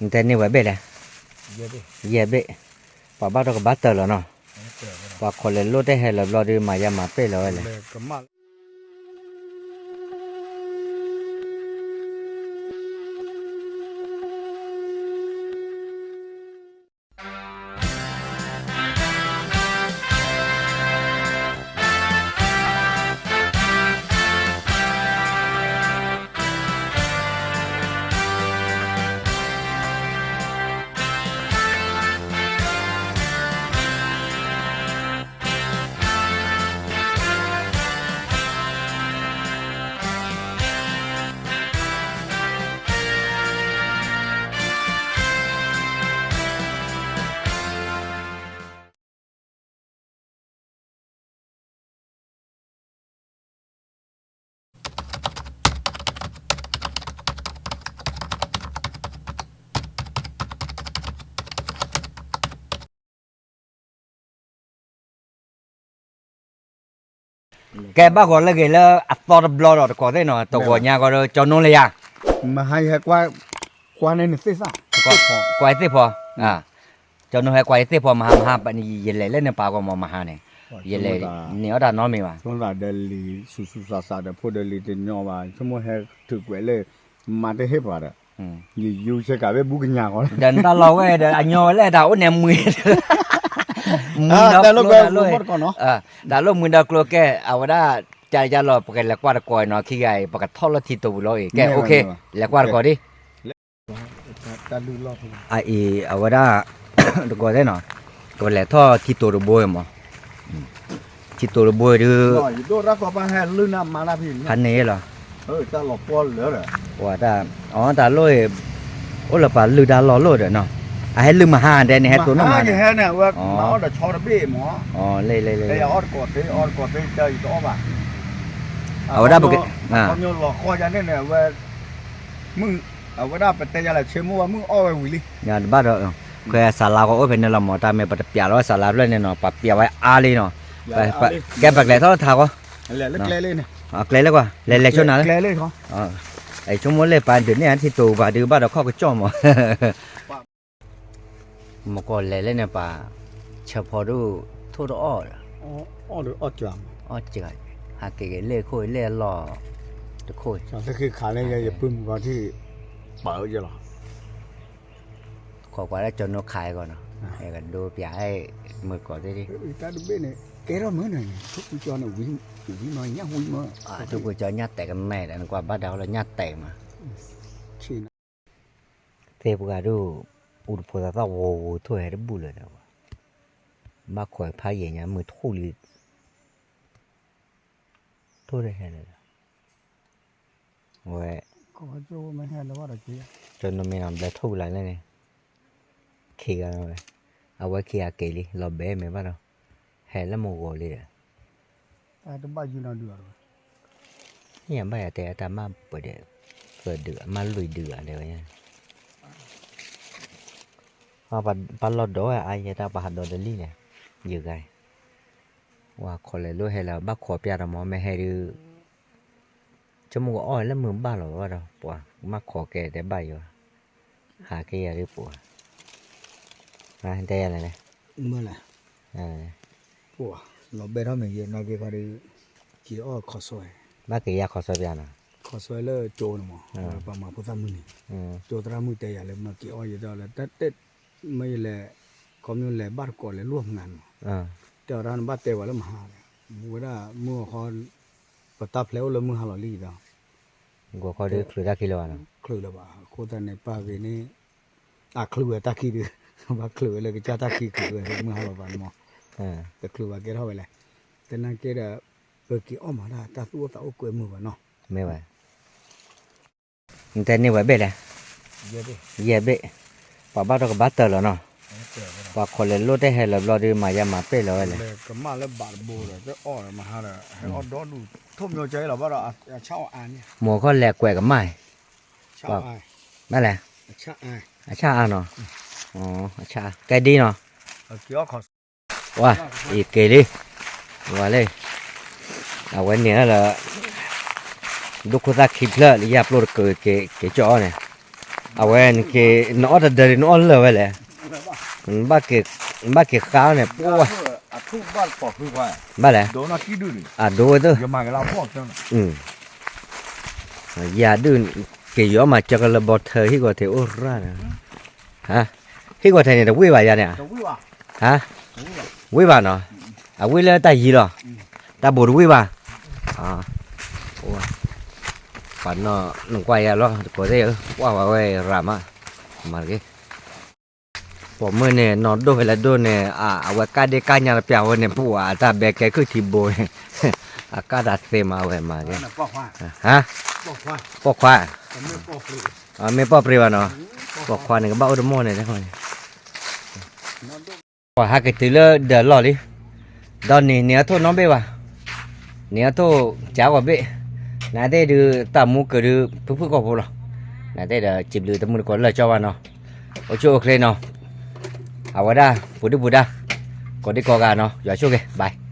နတဲန့ၢ်ဝဲဘ့ၣ်လဲၣ်, ယဲၢ်ဘ့ၣ်, ပှၤဘၣ်ဒီးကဘၣ်တၢၢ်လီၤနီၤ, ပှၤခိးလဲၤလိၣ်တဟဲလၢၤဘျီဒီး မၤယါမၤပဲၢ်လီၤဝဲလဲၣ်. ကဲ ဘၣ်ဂီၤလၢဂ့ၤလၢအသီတဘျီဒီးတကိးသ့ၣ်နီၤ, တဂီၤညါဂီၤဒီး ကၠီနိလၢယၤ, မဟါယဟဲကွၢ်, ကွၢ်န့ၣ်နသ့ၣ်သၣ်, ကွၢ်ယသ့ၣ်ဖီ, ကၠီနိဟဲကွၢ်ယသ့ၣ်ဖီ မဟါမဟါ, ယလဲၤလၢန့ၣ်ပာ်ဂီၤမး မဟါန့ၣ်, ယလဲၤန့ၢ်အီၣ်တၢ်နီတမံၤဘၣ်, ဆိမိၣ်သးဒီးလံာ်ဆူးဆူးစးစးဒီး ဖိဒီးလံာ်တညီဘၣ်, ဆိကမိၣ်ဟဲထုးကွဲးလၢ မၤတဟ့ၣ်ပှၤဒီး ယယူၤဆဲးကးဘ့ၣ်ဘူးကညးဃီ, ဒီးနတၢ်လီၢ်ဝဲဒီး အညီဝဲလဲၣ် တၢ်အိၣ်န့ၣ်မှံၤ, မံဒီးကျိဒီးလိၣ်, တၢ်လိၣ်မှံဒီးကျိကဲ အဝဲဒၣ်, ကၢ်ကၢ်လီၤ ပကလဲၤကွၢ်တကိးနီၤ, ခံဂၤအံၤ ပကထီၣ်လၢထံတိၤပူၤလီၤအံၤ, ကဲ အိၣ်ခ့, လဲၤကွၢ်တကိးဒံး အအံၤ အဝဲဒၣ် တကိးသ့ၣ်နီၤ, ကလဲၤထီၣ်ထံတိၤတဘိအံၤမး, ထံတိၤတဘိအံၤဒုး, ဖးန့ၢ်လီၤ, တၢ်, အီတၢ်လိၣ်အံၤ, အိၣ်လၢပှၤလုၢ်တၢ်လီၢ်လိၣ်ဒီးနီၤ, အဟဲလုၢ်မဟါဒဲန့ၣ် ဟဲတိၤနီၣ်မဟါန့ၣ်, အီၣ်တဆီတဘ့ၣ်မး, လ့လ့လ့, အဝဲဒၣ်, အဝဲ, အဝဲဒၣ်ပတဲယၤလဲၣ် ဆ့မိၣ်ဝဲမုၢ်အီၣ်ဝဲဝံၤလံ, တဘၣ်ဒီး, ခွဲစးလါကအိၣ်ဖဲန့ၣ်လီၤမး, တၢ်မ့ၢ်ပတပျးလီၤဝဲစးလါဖျၢၣ်န့ၣ်နီၤ ပှၤပျးဝဲအါလံနီၤ, ကဲပကျဲၤထီၣ်ထးဃီ, ကျဲလၢကွၢ် လဲၤလဲၤဆိနၤလၢ, ဆိကမိၣ်လၢပၢ်ဒုးန့ၢ်အထံတိၤပှၤဒုးဘၣ်ဒီးခီၣ်ကစီၣ်မး မကီၢ်လဲၤလၢန့ၣ်ပှၤ, ဆၢဖီဒိၣ်, ထိၣ်တအီၣ်ဒီး, အီၣ်စှၤ, ဟးက့ၤက့ၤလ့ၣ်ခိၣ်လ့ၣ်အလီၢ်, တခိၣ်, ခီကွၢ်လၢကၠီနိခးအံၤဂီၢ်နီၤ, အဲၣ်ကဒိပျးအဲၣ်, မုၢ်ကီၢ်သ့ၣ်, တၢ်တဘ့ၣ်န့ၣ် ကဲထီၣ်မုၢ်န့ၣ်, ထိၣ်ကွံကၠီန့ၣ်, ဝံၤမးညၣ်ဝံၤမး, ထိၣ်ကွံကၠီညၣ်တဲာ်ကမဲဒီး နကွၢ်ဘၣ်ဒါလီၤညၣ်တဲာ်မး သ့ၣ်ပှၤဒိၣ်, အူတဖိသးသီၣ်ဝူၤဝူၤထိၣ်ဟဲတဘူၣ်လၢၤဒီး, ဘၣ်ခိးဖးယံာ်ညါမုၢ်ထူၣ်လံ, ထိၣ်တဟဲလၢၤဒီး, ဝဲ, ကၠီနမ့ၢ်နီၤဘျဲၣ်ထိၣ်ကလါလၢန့ၣ်, ခံဂၤဝဲ, အဝဲခံဂၤက့ၤလံ လီၤဘဲမ့ၢ်ဘၣ်ဒီး, ဟဲလၢမုၢ်ဂီၤလံဒီး တၢ်တဘၣ်ယုၢ်နီၢ်ဒုးအီၤတဝဲ, ယဘၣ်ယၤတဲအတၢ်မၢ်ပှဲၤဒီး, သုးဒုးအမၢ်လွံၢ်ဒုးအီၤဒဲးဝဲညါ, ပၢ်လီၢ်ဒီးဝဲအါယဲတၢ်ပှၤဟးဒီးတလံၣ်န့ၣ်, ယဂၤ, ဝဲခိးလဲၤလိၣ်ဟဲလၢဘၣ်ခိးပျၢ်ဒီးမ့ၢ်မ့ၢ်ဟဲဒုး, ဆိကမိၣ်ကအီၣ်လၢမုၢ်ဘၣ်လီၤဘၣ်ဒီး ပှၤမၢ်ခိးကဲတဲဘၣ်ယၤ, ဟးက့ၤယၤဒုးပှၤ, တဲယၤလဲၣ်လဲၣ်, မ့ၢ်လဲၣ်, ပှၤ, လီၤဘဲထီၣ်မ့ၢ်ယဲနီၢ်က့ၤခီဒီး, က့ၤအီၣ်ခီၣ်ဆွဲ, ဘၣ်က့ၤယၤခီၣ်ဆွဲပျၢ်နီၤ, ခီၣ်ဆွဲလၢကၠိန့ၣ်မး, ပှၤမၤဖိသၣ်မုၢ်န့ၣ်, ကၠိသရၣ်မုၣ်တဲယၤလၢမ့ၢ်က့ၤအီၣ်ယဲဒီးလၢတၢ်တဲ, မ့ၢ်ယလဲၤ, ခီမ့ၢ်လဲၤဘၣ်တကိးလဲၤလိၣ်မနုၤန့ၣ်မး, တဲအီၤတၢ်နဘၣ်တဲပှၤလၢမဟါ, ဝဲဒၣ်မုၢ်အီၣ်ခီ, ပတၢ်ဖျဲးအိၣ်လၢမုၢ်ဟါလီၤလံဒီး, ဂီၤခီဒုးချုးတၢ်ခံလၢၤဘၣ်နီၤ, ချုးလၢၤဘၣ် အဃိသတးန့ၣ်ပၢ်ဂ့ၤန့ၣ်, အချုးဝဲတၢ်ခံဒုး, ဘၣ်ချုးဝဲလၢကစၢ်တၢ်ခံချုးဝဲမုၢ်ဟါလီၤဘၣ်န့ၣ်မး, တချုးဘၣ်ကဲထီၣ်ဝဲလဲၣ်, သနာ်က့ဒီး, ပက့ၤအီၣ်မၤတၢ်တၢ်သူၣ်အိၣ်သးအိၣ်ကွဲမုာ်ဘၣ်နီၤ, မ့ၢ်ဘၣ် နတဲန့ၢ်ဝဲဘ့ၣ်လဲၣ်, ယဲၢ်ဘ့ၣ်, ပှၤဘၣ်ဒီးကဘၣ်တၢၢ်လီၤနီၤ, ပှၤခိးလဲၤလိၣ်တဟဲလၢၤဘျီဒုး မၤယါမၤပဲၢ်လီၤဝဲလဲၣ်, ကမၣ်လၢဘးတဘိဒီး တအီၣ်မဟါဒီး ဟဲအီၣ်ဒီဒူၣ် ထိၣ်မၠိကဲလီၤဘၣ်ဒီး မိၢ်ခီလဲၤကွဲးကမၣ်, ဘၣ်လဲၣ်, အဆၣ်အါနီၤ, အဆၣ်အါ, ကဲဒ်နီၤ, ဝါ, အံၤက့ၤလံ, ဝါလံ, အဝဲန့ၣ်လၢ ဒိၣ်ခိၣ်သၣ်ခံဖျၢၣ်လၢယပျိၢ်တက့ၤက့ၤကၠီအီၣ်န့ၣ်, အဝဲ နအီၣ်တဒၢဒံး နအီၣ်လၢာ်ဝဲလဲၣ်, နဘၣ်က့ၤဃါန့ၣ် ပှၢ်, ဘၣ်လဲၣ်, အဒိဝဲသ့ၣ်, ယၤဒုး က့ၤယီၤမၤစၢၤကလၢဘီထၢ ဟံၣ်ကီၢ်ထဲးအိၣ်ရၣ်န့ၣ်, ဟံၣ်ကီၢ်ထဲးန့ၣ် တဝ့ၢ်ဘၣ်ယၤန့ၣ်, ဝ့ၢ်ဘၣ်နီၤ, အဝ့ၢ်လၢတၢ်ယံၤလီၤ, တၢ်ဘိးတဝ့ၢ်ဘၣ်, ပှၤနီၢ်နကွၢ်ယၤလီၤ တကိးသ့ၣ်ဧၢ ကွၢ်ဝဲဝဲရၤမး, မၤတက့ၢ်, ပိာ်မုၣ်န့ၣ် နီၢ်ဒိၣ်ဖဲလဲၣ်ဒိၣ်န့ၣ် အဝဲကၢ်ဒ့ကၢ်ညါတပျၢ်ဝဲန့ၣ် ပှၤအတၢ်ဘဲကဲခုၣ်ထံဘိန့ၣ်, အကၢ်တၢ်သ့မးဝဲမၤက့ၢ်, ပိာ်ခွါ, မ့ၢ်ပိာ်ပြ့ဘၣ်နီၤ, ပိာ်ခွါန့ၣ် ကဘၣ်အိၣ်တမီၢ်န့ၣ်, ပှၤဟးက့ၤတုၤလၢဒၢးလီၢ်လံ, ဒီးန့ၣ်န့ၣ်အထိၣ်နီတဘ့ၣ်ဘၣ်, န့ၣ်အထိၣ်ကးဂီၤဘ့ၣ်, နသ့ၣ်ဒုးတၢ်မူကၢၤဒုး ဖုဖုကီၢ်ဖိလီၤ, နသ့ၣ်ဒီးစံးဘျုးတမုၢ်တကိးလၢာ်ကၠီဘၣ်နီၤ, အိၣ်ဆူၣ်အိၣ်ချ့နီၤ, အဝဲဒၣ် ပူၤဒုၣ်ပူၤဒါ, ကိးဒံကိးဂၤနီၤ ယွၤဆိၣ်ဂ့ၤ bye.